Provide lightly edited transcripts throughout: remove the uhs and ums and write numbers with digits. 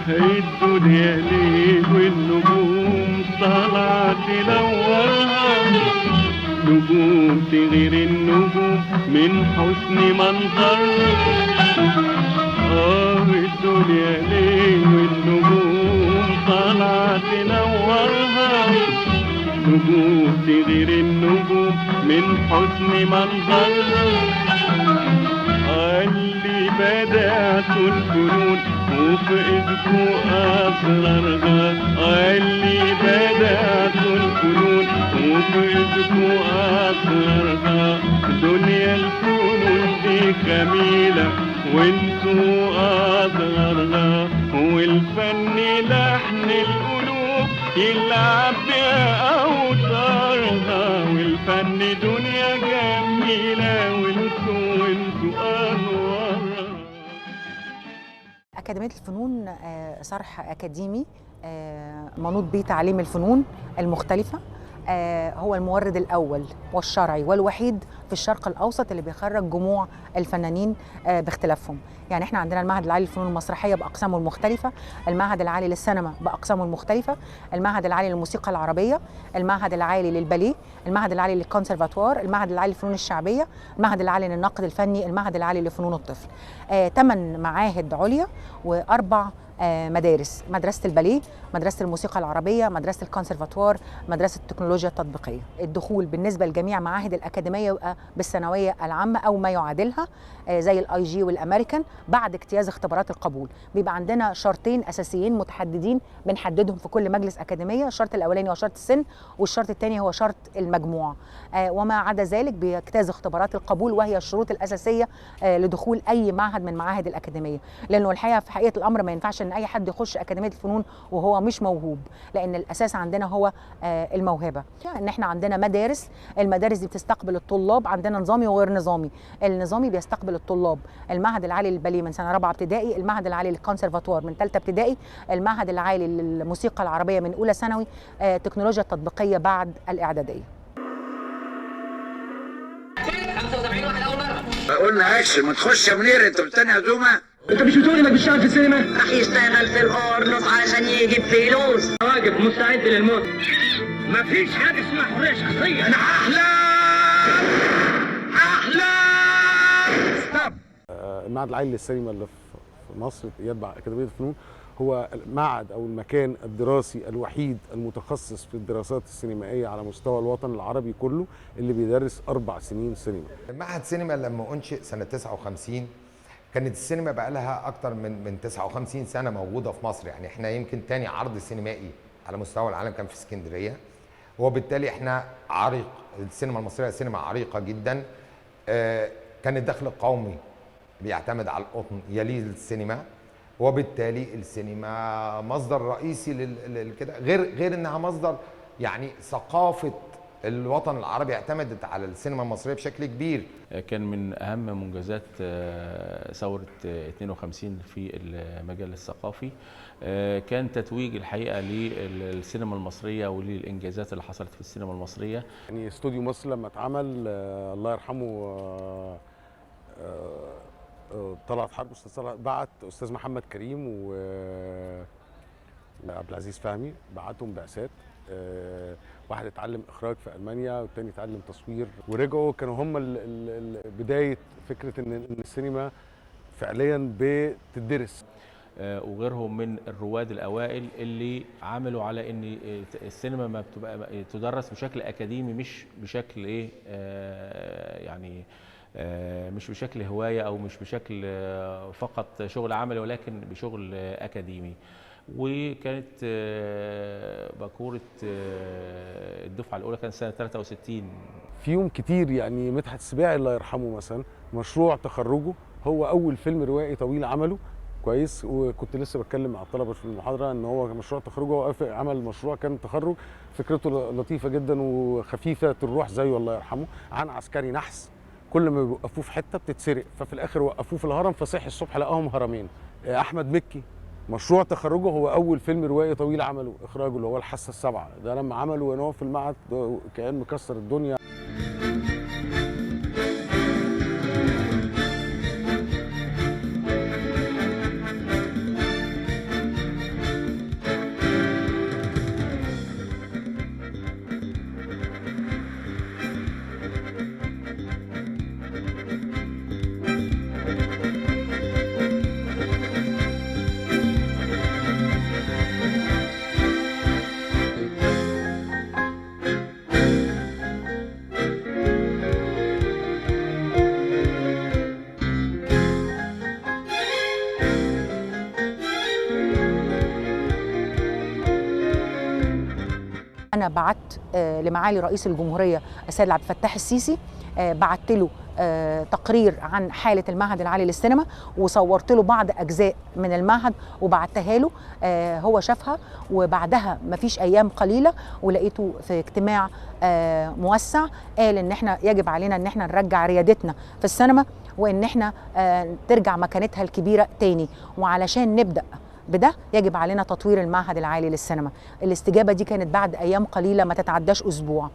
الدنيا ليل والنجوم طالعة تنورها، نجوم تغير النجوم من حسن منظرها. الدنيا ليل والنجوم طالعة تنورها، نجوم تغير النجوم من حسن منظرها. اللي بدأتوا الفنون وفي ايدكوا اسرارها، اللي بدأتوا الفنون وفي ايدكوا اسرارها. دنيا الفنون دي جميلة وانتوا اصغرها، والفن لحن القلوب يلعب بأوتارها، والفن دنيا جميلة وانتوا أنوارها. أكاديمية الفنون صرح أكاديمي منوط به تعليم الفنون المختلفة، هو المورد الأول والشرعي والوحيد في الشرق الأوسط اللي بيخرج جموع الفنانين باختلافهم. يعني احنا عندنا المعهد العالي للفنون المسرحية بأقسامه المختلفة، المعهد العالي للسينما بأقسامه المختلفة، المعهد العالي للموسيقى العربية، المعهد العالي للباليه، المعهد العالي للكونسرفاتوار، المعهد العالي للفنون الشعبية، المعهد العالي للنقد الفني، المعهد العالي لفنون الطفل. 8 معاهد عليا و4 مدارس: مدرسة الباليه، مدرسة الموسيقى العربية، مدرسة الكونسرفاتوار، مدرسة التكنولوجيا التطبيقية. الدخول بالنسبة لجميع معاهد الأكاديمية يبقى بالثانوية العامة أو ما يعادلها زي ال IG والأمريكان بعد اجتياز اختبارات القبول. بيبقى عندنا شرطين أساسيين متحددين بنحددهم في كل مجلس أكاديمية: الشرط الأولاني هو شرط السن، والشرط الثاني هو شرط المجموع. وما عدا ذلك بيجتاز اختبارات القبول، وهي الشروط الأساسية لدخول أي معهد من معاهد الأكاديمية. لأنه الحقيقة في حقيقة الأمر ما ينفعش ان اي حد يخش اكاديمية الفنون وهو مش موهوب، لان الاساس عندنا هو الموهبة. ان احنا عندنا مدارس، المدارس دي بتستقبل الطلاب، عندنا نظامي وغير نظامي. النظامي بيستقبل الطلاب المعهد العالي للباليه من سنة رابعه ابتدائي، المعهد العالي للكونسرفاتوار من ثالثة ابتدائي، المعهد العالي للموسيقى العربية من اولى ثانوي، تكنولوجيا التطبيقية بعد الاعدادية. 75 واحد اول مرة قلنا اكشن، ما تخش يا منير، انت مستني عزومة؟ انت مش بتقول انك بتشتغل في السينما؟ راح يشتغل في القرنص عشان يجيب فلوس. واجب مستعد للموت. مفيش حاجة اسمها حرية شخصية. انا هحلم احلم. stop. المعهد العالي للسينما اللي في مصر يتبع اكاديمية الفنون هو المعهد او المكان الدراسي الوحيد المتخصص في الدراسات السينمائية على مستوى الوطن العربي كله، اللي بيدرس 4 سنين سينما. معهد سينما لما انشئ سنة 59 كانت السينما بقى لها اكتر من 59 سنة موجودة في مصر. يعني احنا يمكن تاني عرض سينمائي على مستوى العالم كان في اسكندرية، وبالتالي احنا عريق السينما المصرية، سينما عريقة جدا. كان الدخل القومي بيعتمد على القطن يليه السينما، وبالتالي السينما مصدر رئيسي للكده، غير انها مصدر يعني ثقافة الوطن العربي اعتمدت على السينما المصرية بشكل كبير. كان من أهم منجزات ثورة 52 في المجال الثقافي كان تتويج الحقيقة للسينما المصرية وللإنجازات اللي حصلت في السينما المصرية. يعني استوديو مصر لما اتعمل، الله يرحمه طلعت حرب، أستاذ طلعت بعت أستاذ محمد كريم وعبد العزيز فهمي، بعتهم بعثات. واحد اتعلم اخراج في المانيا والتاني اتعلم تصوير، ورجعوا كانوا هم بداية فكرة ان السينما فعليا بتدرس. وغيرهم من الرواد الاوائل اللي عملوا على ان السينما ما بتبقى تدرس بشكل اكاديمي، مش بشكل ايه يعني مش بشكل هواية او مش بشكل فقط شغل عملي، ولكن بشغل اكاديمي. وكانت باكورة الدفعة الأولى كانت سنة 63. فيهم كتير، يعني مدحت السباعي الله يرحمه مثلا مشروع تخرجه هو أول فيلم روائي طويل عمله كويس، وكنت لسه بتكلم مع الطلبة في المحاضرة إن هو مشروع تخرجه، هو عمل مشروع كان تخرج فكرته لطيفة جدا وخفيفة الروح زيه الله يرحمه، عن عسكري نحس كل ما بيوقفوه في حتة بتتسرق، ففي الآخر وقفوه في الهرم، فصحي الصبح لقاهم هرمين. أحمد مكي مشروع تخرجه هو أول فيلم روائي طويل عمله إخراجه اللي هو الحاسة السابعة، ده لما عمله وهو في المعهد كان مكسر الدنيا. انا بعت لمعالي رئيس الجمهورية السيد عبد الفتاح السيسي، بعت له تقرير عن حاله المعهد العالي للسينما، وصورت له بعض اجزاء من المعهد وبعتها له، هو شافها، وبعدها مفيش ايام قليله ولقيته في اجتماع موسع قال ان احنا يجب علينا ان احنا نرجع ريادتنا في السينما، وان احنا ترجع مكانتها الكبيرة تاني، وعلشان نبدا بده يجب علينا تطوير المعهد العالي للسينما. الاستجابة دي كانت بعد ايام قليله ما تتعداش اسبوع،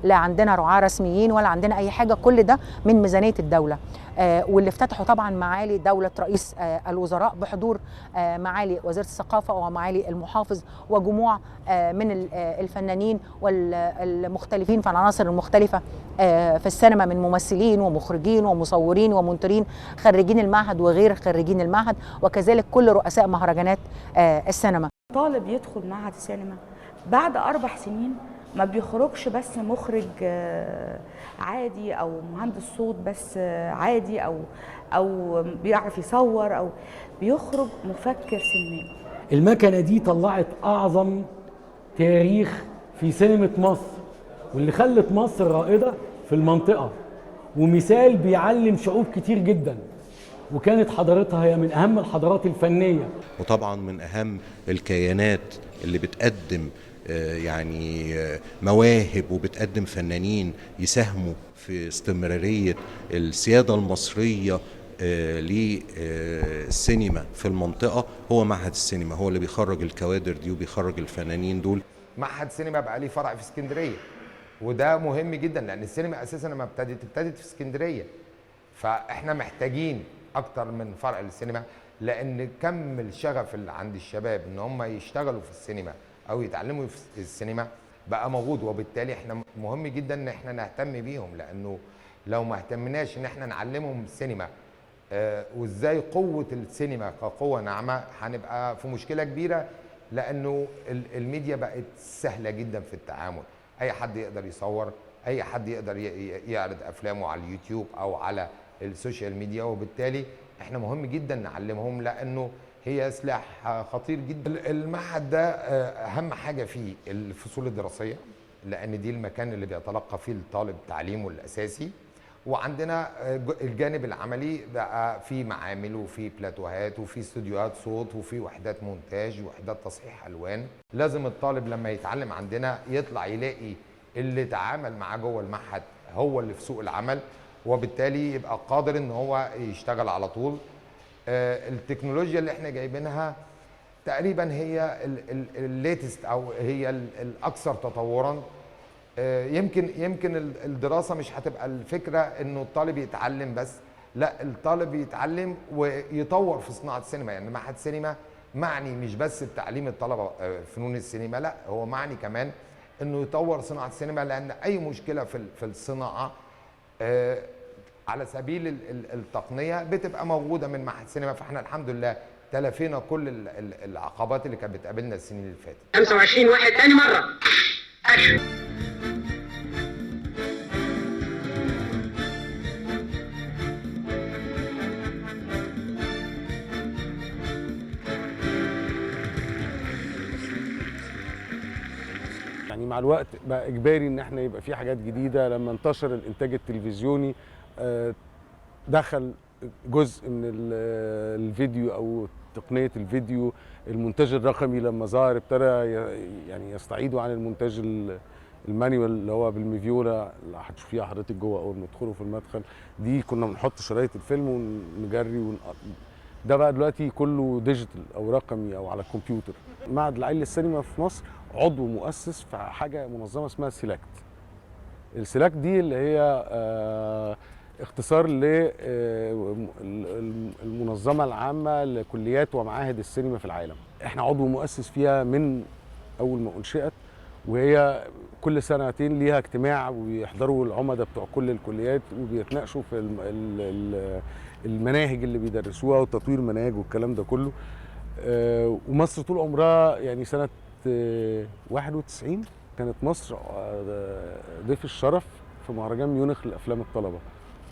لا عندنا رعاة رسميين ولا عندنا اي حاجة، كل ده من ميزانية الدولة، واللي افتتحوا طبعا معالي دولة رئيس الوزراء بحضور معالي وزيره الثقافة ومعالي المحافظ وجموع من الفنانين والمختلفين في العناصر المختلفة في السينما، من ممثلين ومخرجين ومصورين ومونترين خريجين المعهد وغير خريجين المعهد، وكذلك كل رؤساء مهرجانات السينما. طالب يدخل معهد السينما بعد 4 سنين ما بيخرجش بس مخرج عادي او مهندس صوت بس عادي او بيعرف يصور، او بيخرج مفكر سينمائي. المكنه دي طلعت اعظم تاريخ في سينما مصر، واللي خلت مصر رائدة في المنطقة، ومثال بيعلم شعوب كتير جدا، وكانت حضارتها هي من اهم الحضارات الفنية. وطبعا من اهم الكيانات اللي بتقدم يعني مواهب وبتقدم فنانين يساهموا في استمرارية السيادة المصرية للسينما في المنطقة هو معهد السينما، هو اللي بيخرج الكوادر دي وبيخرج الفنانين دول. معهد سينما بقى ليه فرع في اسكندرية، وده مهم جدا لأن السينما أساسا لما ابتدت في اسكندرية، فإحنا محتاجين أكتر من فرع للسينما، لأن كم الشغف اللي عند الشباب إن هم يشتغلوا في السينما او يتعلموا في السينما بقى موجود، وبالتالي احنا مهم جدا ان احنا نهتم بيهم، لانه لو ما اهتمناش ان احنا نعلمهم السينما وازاي قوة السينما كقوة ناعمة هنبقى في مشكلة كبيرة، لانه الميديا بقت سهلة جدا في التعامل، اي حد يقدر يصور، اي حد يقدر يعرض افلامه على اليوتيوب او على ال social media، وبالتالي احنا مهم جدا نعلمهم لانه هي سلاح خطير جدا. المعهد ده اهم حاجة فيه الفصول الدراسية، لان دي المكان اللي بيتلقى فيه الطالب تعليمه الاساسي، وعندنا الجانب العملي بقى في معامل وفي بلاتوهات وفي استوديوهات صوت وفي وحدات مونتاج وحدات تصحيح الوان. لازم الطالب لما يتعلم عندنا يطلع يلاقي اللي تعامل معاه جوه المعهد هو اللي في سوق العمل، وبالتالي يبقى قادر ان هو يشتغل على طول. التكنولوجيا اللي احنا جايبينها تقريبا هي ال latest او هي الاكثر تطورا. يمكن الدراسة مش هتبقى الفكرة انه الطالب يتعلم بس، لا الطالب يتعلم ويطور في صناعة السينما. يعني معهد سينما معني مش بس بتعليم الطلبة فنون السينما، لا هو معني كمان انه يطور صناعة السينما، لان اي مشكلة في الصناعة على سبيل التقنية بتبقى موجودة من معهد سينما. فاحنا الحمد لله تلافينا كل العقبات اللي كانت بتقابلنا السنين اللي فاتت. 25 واحد تاني مرة اكشن. يعني مع الوقت بقى اجباري ان احنا يبقى في حاجات جديدة. لما انتشر الانتاج التلفزيوني دخل جزء من الفيديو او تقنية الفيديو. المونتاج الرقمي لما ظهر ابتدى يعني يستعيدوا عن المونتاج ال manual اللي هو بالميفيولا اللي هتشوفيها حضرتك جوه اول ما تدخلوا في المدخل دي، كنا بنحط شرايط الفيلم ونجري ده بقى دلوقتي كله digital او رقمي او على الكمبيوتر. معهد العالي للسينما في مصر عضو مؤسس في حاجة منظمة اسمها CILACT. ال CILACT دي اللي هي اختصار للمنظمة العامة لكليات ومعاهد السينما في العالم. احنا عضو مؤسس فيها من اول ما انشئت، وهي كل سنتين ليها اجتماع ويحضروا العمداء بتوع كل الكليات وبيتناقشوا في المناهج اللي بيدرسوها وتطوير مناهج والكلام ده كله. ومصر طول عمرها يعني سنة 91 كانت مصر ضيف الشرف في مهرجان ميونخ لأفلام الطلبة.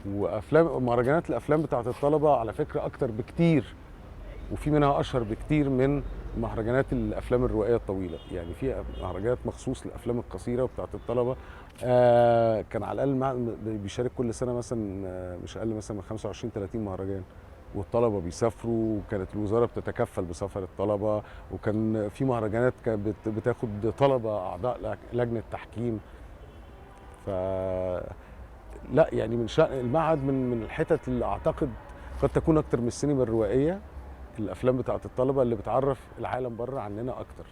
وافلام مهرجانات الافلام بتاعت الطلبة على فكرة اكتر بكتير، وفي منها اشهر بكتير من مهرجانات الافلام الروائيه الطويلة، يعني في مهرجانات مخصوص للافلام القصيرة وبتاعت الطلبة. كان على الاقل بيشارك كل سنة مثلا مش اقل مثلا من 25 30 مهرجان، والطلبة بيسافروا، وكانت الوزارة بتتكفل بسفر الطلبة، وكان في مهرجانات كانت بتاخد طلبه اعضاء لجنة تحكيم. ف لا يعني من شأن المعهد من الحتت اللي اعتقد قد تكون اكتر من السينما الروائيه، الافلام بتاعت الطلبة اللي بتعرف العالم بره عننا اكتر.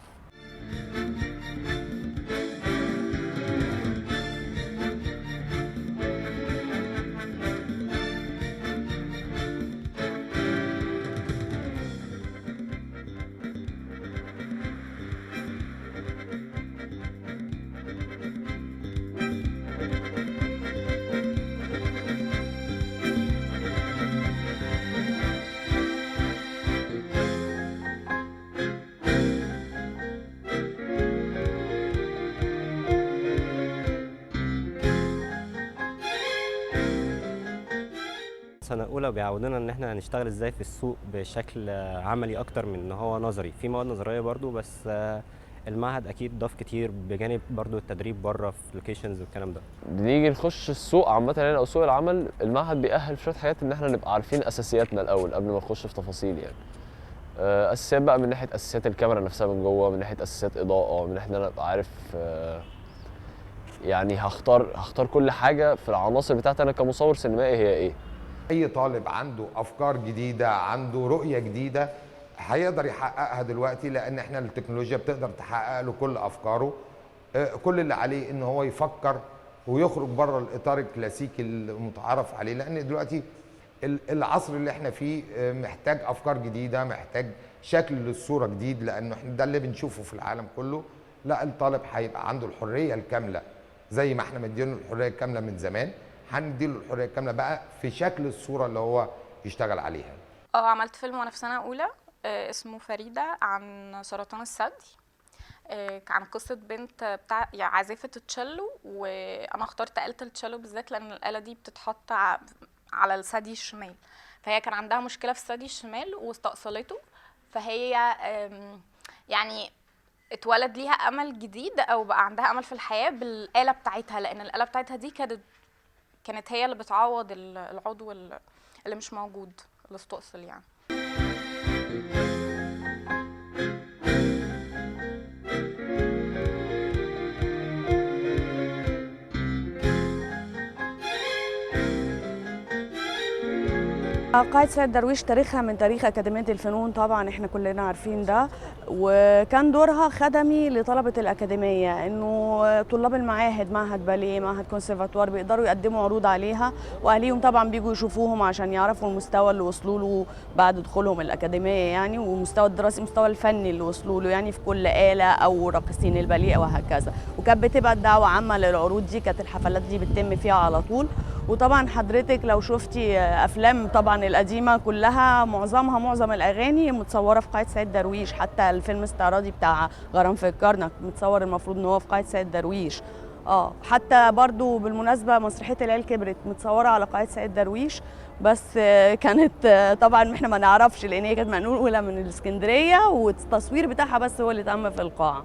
سنة أولى بيعودونا إن إحنا هنشتغل إزاي في السوق بشكل عملي أكتر من إن هو نظري، في مواد نظرية برضو، بس المعهد أكيد ضاف كتير بجانب برضو التدريب بره في locations والكلام ده. بنيجي نخش السوق عامة يعني أو سوق العمل، المعهد بيأهل في شوية حاجات إن إحنا نبقى عارفين أساسياتنا الأول قبل ما نخش في تفاصيل يعني. أساسيات بقى من ناحية أساسيات الكاميرا نفسها من جوه، من ناحية أساسيات إضاءة، من ناحية إن أنا أبقى عارف يعني هختار كل حاجة في العناصر بتاعتي أنا كمصور سينمائي هي إيه. أي طالب عنده أفكار جديدة، عنده رؤية جديدة، هيقدر يحققها دلوقتي، لأن احنا التكنولوجيا بتقدر تحقق له كل أفكاره. كل اللي عليه إن هو يفكر ويخرج بره الإطار الكلاسيكي المتعارف عليه، لأن دلوقتي العصر اللي احنا فيه محتاج أفكار جديدة، محتاج شكل للصورة جديد، لأنه احنا ده اللي بنشوفه في العالم كله. لا، الطالب هيبقى عنده الحرية الكاملة زي ما احنا مدينة الحرية الكاملة من زمان، هنديله الحرية الكاملة بقى في شكل الصورة اللي هو يشتغل عليها. عملت فيلم وانا في سنة اولى اسمه فريدة، عن سرطان الثدي، عن قصة بنت بتاع يعني عازفه التشيلو، وانا اخترت آلة التشيلو بالذات لان الآلة دي بتتحط على الثدي الشمال، فهي كان عندها مشكلة في الثدي الشمال واستأصلته، فهي يعني اتولد ليها امل جديد او بقى عندها امل في الحياة بالآلة بتاعتها، لان الآلة بتاعتها دي كانت هي اللي بتعوض العضو اللي مش موجود اللي استؤصل يعني. قاعة سيد درويش تاريخها من تاريخ أكاديمية الفنون، طبعا احنا كلنا عارفين ده، وكان دورها خدمي لطلبة الأكاديمية، انه طلاب المعاهد، معهد باليه، معهد كونسرفاتوار، بيقدروا يقدموا عروض عليها، واهاليهم طبعا بيجوا يشوفوهم عشان يعرفوا المستوى اللي وصلوا له بعد دخولهم الأكاديمية يعني، ومستوى الدراسي، المستوى الفني اللي وصلوا له يعني في كل آلة أو راقصين الباليه وهكذا. وكانت بتبقى الدعوة عامة للعروض دي، كانت الحفلات دي بتتم فيها على طول. وطبعا حضرتك لو شفتي افلام طبعا القديمة كلها، معظم الاغاني متصورة في قاعة سيد درويش، حتى الفيلم الاستعراضي بتاع غرام في الكرنك متصور المفروض ان هو في قاعة سيد درويش. حتى برضو بالمناسبة مسرحية العيال كبرت متصورة على قاعة سيد درويش، بس كانت طبعا احنا ما نعرفش لان هي كانت منقوله من الاسكندرية، والتصوير بتاعها بس هو اللي تم في القاعة.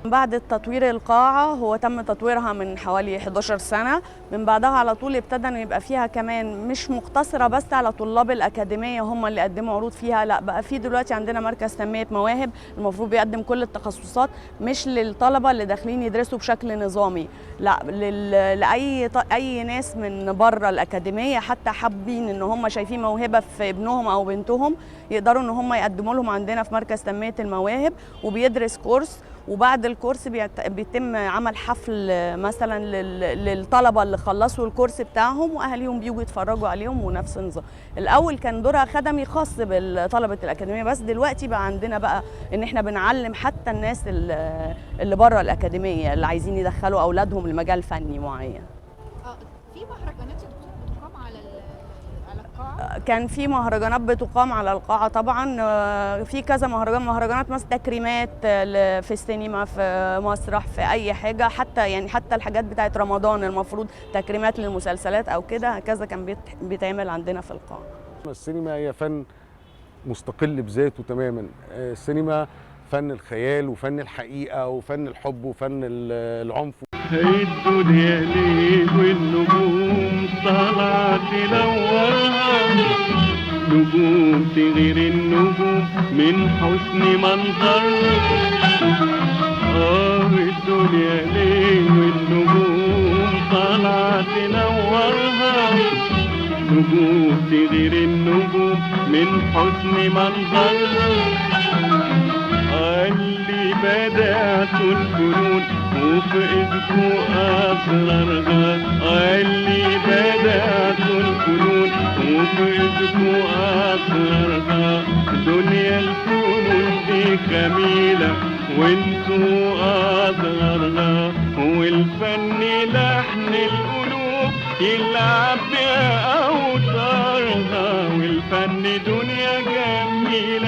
بعد تطوير القاعة، هو تم تطويرها من حوالي 11 سنة، من بعدها على طول ابتدى انه يبقى فيها كمان مش مقتصرة بس على طلاب الأكاديمية هم اللي قدموا عروض فيها، لا بقى في دلوقتي عندنا مركز تنمية مواهب المفروض بيقدم كل التخصصات، مش للطلبة اللي داخلين يدرسوا بشكل نظامي، لا لأي أي ناس من بره الأكاديمية حتى حابين ان هم شايفين موهبة في ابنهم أو بنتهم يقدروا ان هم يقدموا لهم عندنا في مركز تنمية المواهب، وبيدرس كورس، وبعد الكورس بيتم عمل حفل مثلا للطلبة اللي خلصوا الكورس بتاعهم، واهاليهم بيجوا يتفرجوا عليهم ونفس النظام. الاول كان دورها خدمي خاص بطلبه الاكاديمية بس، دلوقتي بقى عندنا بقى ان احنا بنعلم حتى الناس اللي بره الاكاديمية اللي عايزين يدخلوا اولادهم لمجال فني معين. في مهرجانات يا دكتور بتقام على القاعة؟ كان في مهرجانات بتقام على القاعة طبعا، في كذا مهرجان، مهرجانات مثلا تكريمات في السينما، في مسرح، في أي حاجة، حتى يعني حتى الحاجات بتاعت رمضان المفروض تكريمات للمسلسلات أو كده هكذا كان بيتعمل عندنا في القاعة. السينما هي فن مستقل بذاته تماما. السينما فن الخيال وفن الحقيقة وفن الحب وفن العنف. الدنيا ليل والنجوم طالعة تنورها، نجوم تغير النجوم من حسن منظرها. الدنيا ليل والنجوم طالعة تنورها، نجوم تغير النجوم من حسن منظرها. اللي بدأت الفنون وفي ايدكوا اسرارها، اللي بدأت الفنون وفي ايدكوا اسرارها. دنيا الفنون دي جميلة وانتوا أصغرها، والفن لحن القلوب يلعب بأوتارها، والفن دنيا جميلة.